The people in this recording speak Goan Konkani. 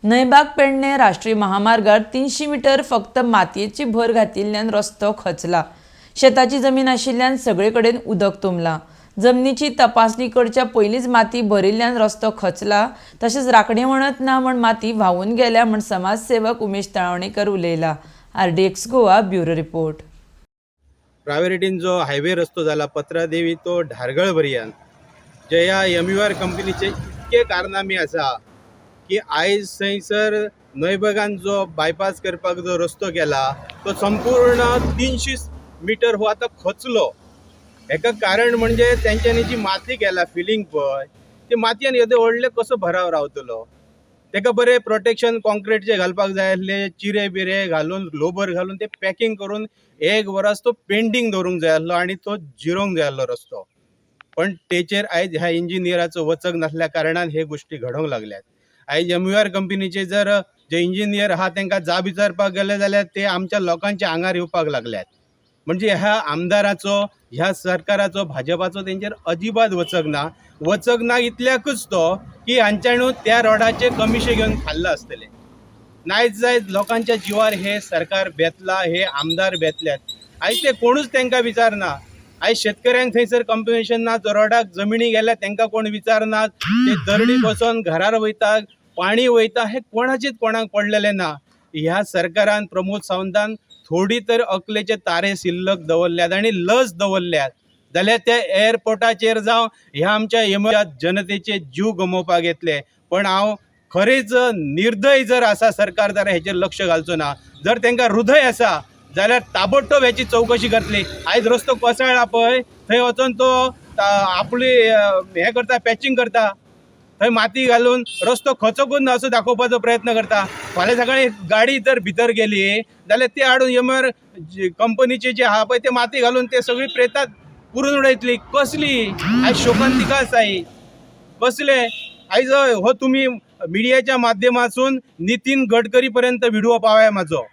न्हंयबाग पेडणे राष्ट्रीय महामार्गार 300 मिटर फक्त मातयेची भर घातिल्ल्यान रस्तो खचला. शेताची जमीन आशिल्ल्यान सगळे कडेन उदक तुंबलां. जमनीची तपासणी करच्या पयलींच माती भरिल्ल्यान रस्तो खचला, तशेंच राखणे वणत ना म्हण माती व्हांवून गेल्या म्हण समाजसेवक उमेश तळावणेकर उलयला. RDX Goa, bureau report. प्रायोरिटीन जो हायवे रस्तो जाला पत्रादेवी तो धारगळ पर्यंत, जे ह्या एमयूआर कंपनीचे इतके कारनामे आसा की आयज थंयसर न्हंयबागान जो बायपास करपाक जो रस्तो केला तो संपूर्ण 300 मिटर हो आतां खचलो. हेका कारण म्हणजे तेंच्यांनी जी माती केला फिलींग पळय, ती मातयेन येदो व्हडले कसो भराव रावतलो? तेका बरें प्रोटेक्शन कॉन्क्रीटचे घालपाक जाय आसले, चिरे बिरे घालून, लोबर घालून ते पॅकिंग करून एक वरस तो पेंडींग दवरूंक जाय आसलो आनी तो जिरोवंक जाय आसलो रस्तो. पण तेचेर आयज ह्या इंजिनियराचो वचक नासल्या कारणान हे गोश्टी घडोवंक लागल्यात. आयज एमयूआर कंपनीचे जर जे इंजिनियर आहा तांकां जाब विचारपाक गेले जाल्यार ते आमच्या लोकांच्या आंगार येवपाक लागल्यात. म्हणजे ह्या आमदाराचो, ह्या सरकाराचो, भाजपाचो तेंचेर अजिबात वचक ना. वचक ना इतल्याकूच तो की हांच्यानू त्या रोडाचे कमिशन घेवन खाल्लां आसतलें. नायच जायत लोकांच्या जिवार हे सरकार बेतला, हे आमदार बेतल्यात. आयज ते कोणूच तांकां विचारना. आयज शेतकऱ्यांक थंयसर कॉम्पन्सेशन ना. जो रोडाक जमिनी गेल्या तांकां कोण विचारनात. ते दरडी बसोन घरार वयता, पाणी वयता, हे कोणाचेच कोणाक पडलेलें ना. ह्या सरकारान, प्रमोद सावंतान थोडी तर अकलेचे तारे शिल्लक दवरल्यात आनी लज दवरल्यात जाल्यार त्या एअरपोर्टाचेर जावं ह्या आमच्या जनतेचे जीव गमोवपाक येतले. पण हांव खरेंच निर्दय जर आसा सरकार जाल्यार हेचेर लक्ष घालचो ना. जर तांकां हृदय आसा जाल्यार ताबडतोब हेची चवकशी करतली. आयज रस्तो कोसळ्ळा पळय, थंय वचोन तो आपली हें करता, पॅचिंग करता, थंय माती घालून रस्तो खचकूच ना असो दाखोवपाचो प्रयत्न करता. फाल्यां सकाळी गाडी जर भितर गेली जाल्यार ती हाडून एमआर कंपनीचे जे आहा पळय ते माती घालून ते सगळी प्रेतात पुरून उडयतली. कसली आयज शोकांतिका आसा ही. कसले आयज हो तुमी मिडियाच्या माध्यमातून नितीन गडकरी पर्यंत व्हिडिओ पावया म्हाजो.